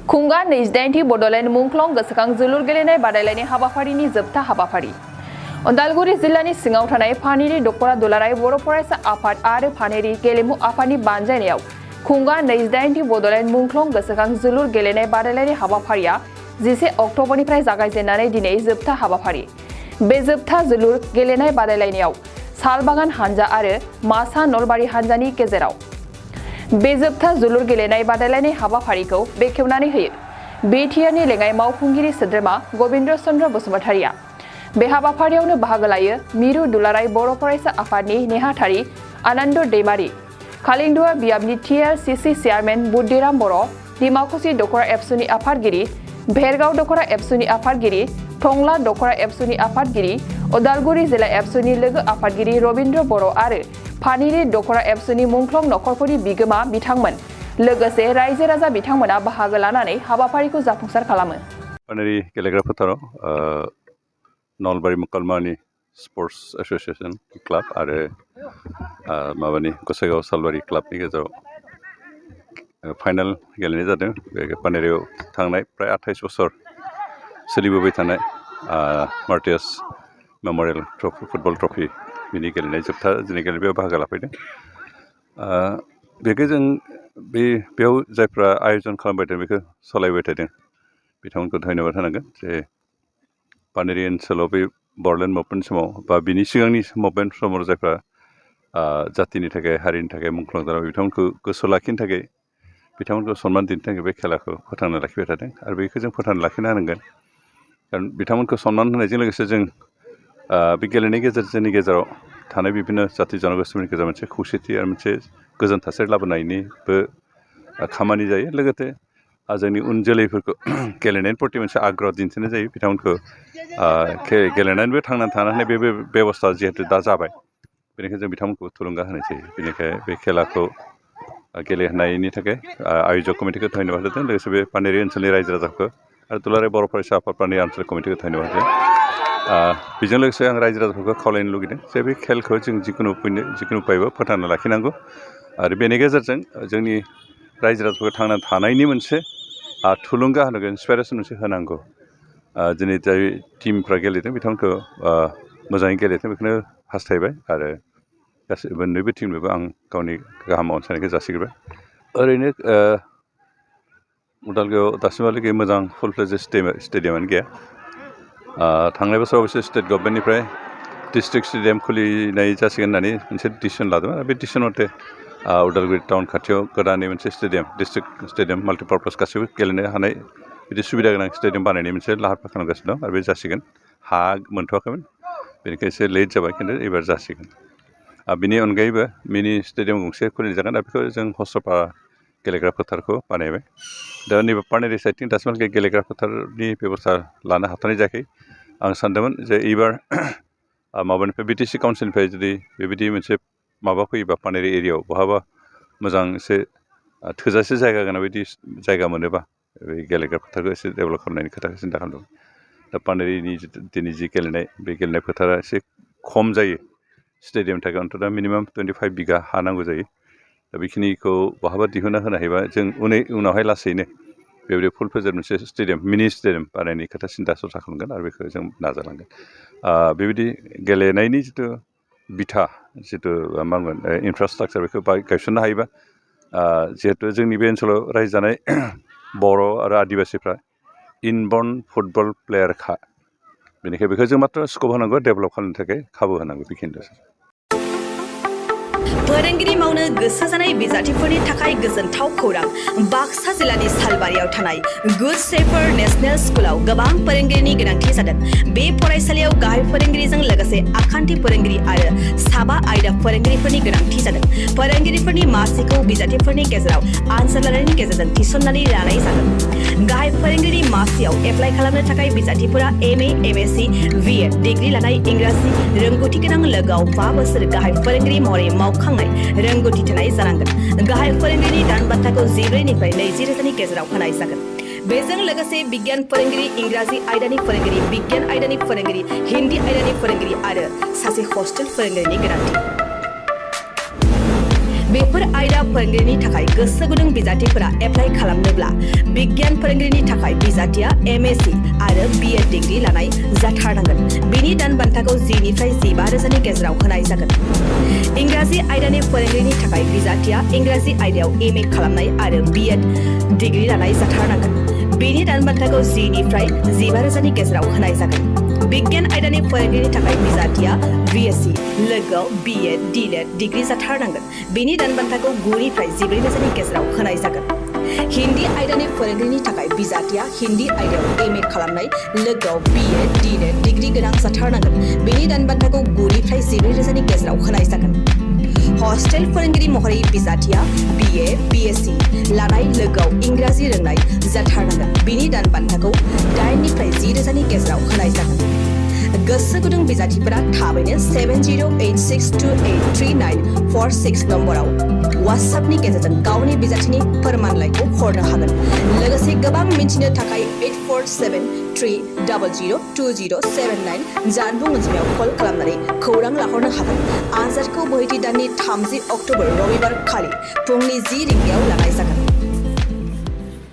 खुंगा 28थि बड'लेण्ड मुंख्लं गोसोखां जोलुर गेलेनाय बादायलायनाय हाबाफारिनि जोबथा हाबाफारि उदालगुरि जिल्लानि सिङाव थानाय फानेरि दख'रा दुलाराय बर' फरायसा आफाद आरो फानेरि गेलेमु आफादनि बानजायनायाव खुंगा 28थि बड'लेण्ड मुंख्लं गोसोखां जोलुर गेलेनाय बादायलायनाय हाबाफारिया 10 अक्ट'बरनिफ्राय जागायजेननानै दिनै जोबथा हाबाफारि। बे जोबथा जोलुर गेलेनाय बादायलायनायाव सालबागान हानजा आरो मासा नलबारि हानजानि गेजेराव बे जोबथा जोलुर गेलेनाय बादायलायनाय हाबाफारिखौ बेखेवनानै होयो बिटिआरनि लेङाइ मावफुंगिरि सोद्रोमा गबिन्द्र चन्द्र बसुमतारिया। बे हाबाफारियावनो बाहागो लायो मिरु दुलाराय बर' फरायसा आफादनि नेहाथारि आनन्द दैमारि, कालिंदुवा बियाबनि TLCC चेयारमेन बुद्धिराम बर', डिमाकुसि दख'रा एबसुनि आफादगिरि, भेरगाव दख'रा एबसुनि आफादगिरि, टंला दख'रा एबसुनि आफादगिरि, उदालगुरि जिल्ला एबसुनि लोगो आफादगिरि रबिन्द्र बर' आरो फानेरि दख'रा एबसुनि मुंख्लं नखरफोरनि बिगोमा बिथांमोन लोगोसे रायजो राजा बिथांमोना बाहागो लानानै हाबाफारिखौ जाफुंसार खालामो। फानेरि गेलेग्रा फोथाराव नलबारि मुकालमानि स्पर्ट्स एस'सिएशन क्लाब आरो माबानि गसाइगाव सालबारि क्लाबनि गेजेराव फाइनाल गेलेनाय जादों। बे फानेरियाव थांनाय प्राय 28 बोसोर सोलिबोबाय थानाय मार्टियास मेम'रियेल फुटबल ट्रफि बिनि गेलेनाय जोबथा दिनै गेलेनायाव बाहागो लाफैदों। बेखौ जों बेयाव जायफ्रा आयजन खालामबाय थादों बेखौ सालायबाय थादों बिथांमोनखौ धन्यबाद होनांगोन जे फानेरि ओनसोलाव बे बड'लेण्ड मुभमेन्ट समाव बा बिनि सिगांनि मुभमेन्ट समाव जायफ्रा जातिनि थाखाय हारिनि थाखाय मुंख्लं जानाय बिथांमोनखौ गोसोआव लाखिनो थाखाय बिथांमोनखौ सनमान दिन्थिनो थाखाय बे खेलाखौ फोथांना लाखिबाय थादों आरो बेखौ जों फोथांना लाखिनो हानांगोन। खारन बिथांमोनखौ सनमान होनायजों लोगोसे जों बे गेलेनायनि गेजेरजोंनि गेजेराव थानाय बिभिन्न जाति जनगोष्ठीनि गेजेराव मोनसे खौसेथि आरो मोनसे गोजोन थासारि लाबोनायनिबो खामानि जायो। लोगोसे जोंनि उन जोलैफोरखौ गेलेनायनि प्रति मोनसे आग्रह दिन्थिनाय जायो। बिथांमोनखौ गेलेनानैबो थांनानै थानो हानाय बे बेबस्था जिहेतु दा जाबाय बेनिखायनो जों बिथांमोनखौ थुलुंगा होनाय जायो। बेनिखायनो बे खेलाखौ गेलेहोनायनि थाखाय आयजक कमिटिखौ धन्यबाद होदों लोगोसे बे फानेरि ओनसोलनि रायजो राजाखौ आरो दुलाराय बर' फरायसा आफादफोरनि आनसलिक कमिटिखौ धन्यबाद होदों। बेजों लोगोसे आं रायजो राजाफोरखौ खावलायनो लुगैदों जे बे खेलखौ जों जिखुनु उपायबो फोथांना लाखिनांगौ आरो बेनि गेजेरजों जोंनि रायजो राजाफोरखौ थांनानै थानायनि मोनसे थुलुंगा होनांगौ, इन्सपाइरेसन मोनसे होनांगौ। दिनै जाय टिमफ्रा गेलेदों बिथांमोनखौ मोजाङै गेलेथों बेखौनो हास्थायबाय आरो गासै मोन्नैबो टिमनोबो आं गावनि गाहाम अनसायनायखौ जासिग्रोबाय। ओरैनो उदालगुरियाव दासिमहालागै मोजां फुल फ्लेजेड स्टेडियामानो गैया। थांनाय बोसोराव अबयसे स्टेट गभर्नमेन्टनिफ्राय डिस्ट्रिक्ट स्टेडियाम खुलिनाय जासिगोन होननानै मोनसे डिसिसन लादोंमोन आरो बे डिसिसन मथे उदालगुरि टाउन खाथियाव गोदानै मोनसे स्टेडियाम डिस्ट्रिक्ट स्टेडियाम माल्टिपार्पास गासैबो गेलेनो हानाय बिदि सुबिदा गोनां स्टेडियाम बानायनाय मोनसे लाहार फाहार खालामगासिनो दं आरो बे जासिगोन। हा मोनथ'वाखैमोन बेनिखाय एसे लेट जाबाय खिन्थु एबार जासिगोन। बिनि अनगायैबो मिनि स्टेडियाम गंसे खुलिनाय जागोन आरो बेखौ जों हस्रपारा गेलेग्रा फोथारखौ बानायबाय। दा नैबे फानेरि साइडथिं दासिमहालागै गेलेग्रा फोथारनि बेब'स्था लानो हाथ'नाय जायाखै। आं सानदोंमोन जे एबार माबानिफ्राय BTC काउन्सिलनिफ्राय जुदि बेबायदि मोनसे माबा फैयोबा फानेरि एरियायाव बहाबा मोजां एसे थोजासे जायगा गोनां बायदि जायगा मोनोबा बे गेलेग्रा फोथारखौ एसे डेभेलप खालामनायनि खोथाखौ सिन्था खालामदों। दा फानेरिनि दिनै जि गेलेनाय बे गेलेनाय फोथारा एसे खम जायो स्टेडियामनि थाखाय अन्तत मिनिमाम 25 बिगा हा नांगौ जायो। दा बेखिनिखौ बहाबा दिहुनना होनो हायोबा जों उनावहाय लासैनो बेबायदि फुल फ्लेजेड मोनसे स्टेडियाम मिनि स्टेडियाम बानायनायनि खोथा सिन्था सरसा खालामगोन आरो बेखौ जों नाजालांगोन। बेबायदि गेलेनायनि जिथु बिथा जिथु मा होनगोन इनफ्रास्ट्राक्चार बेखौ गायसननो हायोबा जिहेतु जोंनि बे ओनसोलाव रायजो जानाय बर' आरो आदिबासिफ्रा इनबर्न फुटबल प्लेयारखा बेनिखायनो बेखौ जों मात्र स्कप होनांगौ, डेभेलप खालामनो थाखाय खाबु होनांगौ बेखिनिल'सै। फोरोंगिरि मावनो गोसो जानाय बिजाथिफोरनि थाखाय गोजोनथाव खौरां। बाक्सा जिल्लानि सालबारियाव थानाय गुड शेफार्ड नेशनेल स्कुलाव गोबां फोरोंगिरिनि गोनांथि जादों। बे फरायसालियाव गाहाय फोरोंगिरिजों लोगोसे आखान्थि फोरोंगिरि आरो साबा आयदा फोरोंगिरिफोरनि गोनांथि जादों। फोरोंगिरिफोरनि मासिखौ बिजाथिफोरनि गेजेराव आनजादारिनि गेजेरजों थिसननानै लानाय जागोन। गाहाय फोरोंगिरि मासियाव एप्लाइ खालामनो थाखाय बिजाथिफोरा MA, MSc, BEd डिग्री लानाय इंराजि रोंगौथि गोनां लोगोआव 5 बोसोर गाहाय फोरोंगिरि महरै मावखांनाय रोंगौथि थानाय जानांगोन। गाहाय फोरोंगिरिनि दान बान्थाखौ 14 निफ्राय 20 रोजानि गेजेराव होनाय जागोन। बेजों लोगोसे बिगियान फोरोंगिरि, इंराजि आयदानि फोरोंगिरि, बिगियान आयदानि फोरोंगिरि, हिन्दी आयदानि फोरोंगिरि आरो सासे हस्टेल फोरोंगिरिनि गोनांथि। बेफोर आयदा फोरोंगिरिनि थाखाय गोसो गुदुं बिजाथिफोरा एप्लाइ खालामनोब्ला बिगियान फोरोंगिरिनि थाखाय बिजाथिया MSc आरो BEd डिग्री लानाय जाथारनांगोन। बेनि दान बान्थाखौ 10 निफ्राय 15,000 नि गेजेराव होनाय जागोन। इंराजि आयदानि फोरोंगिरिनि थाखाय बिजाथिया इंराजि आयदायाव MA खालामनाय आरो BEd डिग्री लानाय जाथारनांगोन। बेनि दान बान्थाखौ 10 निफ्राय 15,000 नि गेजेराव होनाय जागोन। बिगियान आयदानि फोरोंगिरिनि थाखाय बिजाथिया BSc लोगोआव BEd DLED डिग्री जाथारनांगोन। बेनि दान बान्थाखौ 9 निफ्राय 14,000 नि गेजेराव होनाय जागोन। हिन्दी आयदानि फोरोंगिरिनि थाखाय बिजाथिया हिन्दी आयदायाव MA खालामनाय लोगोआव BEd DLED डिग्री गोनां जाथारनांगोन। बेनि दान बान्थाखौ 9 निफ्राय 14,000 नि गेजेराव होनाय जागोन। हस्टेल फोरोंगिरि महरै बिजाथिया BA BSc लानाय लोगोआव इंराजि रोंनाय जाथारनांगोन। बेनि दान बान्थाखौ 8 निफ्राय 10,000 नि गेजेराव होनाय जागोन। गोसो गुदुं बिजाथिफोरा थाबैनो 7086283946 नम्बराव WhatsAppनि गेजेरजों गावनि बिजाथिनि फोरमानलाइखौ हरनो हागोन। लोगोसे गोबां मिन्थिनो थाखाय 8473002079 जानबुं अनजिमायाव कल खालामनानै खौरां लाहरनो हागोन। आनजादखौ बोहैथि दाननि 30 अक्ट'बर रबिबार खालि फुंनि 10 रिंगायाव लानाय जागोन।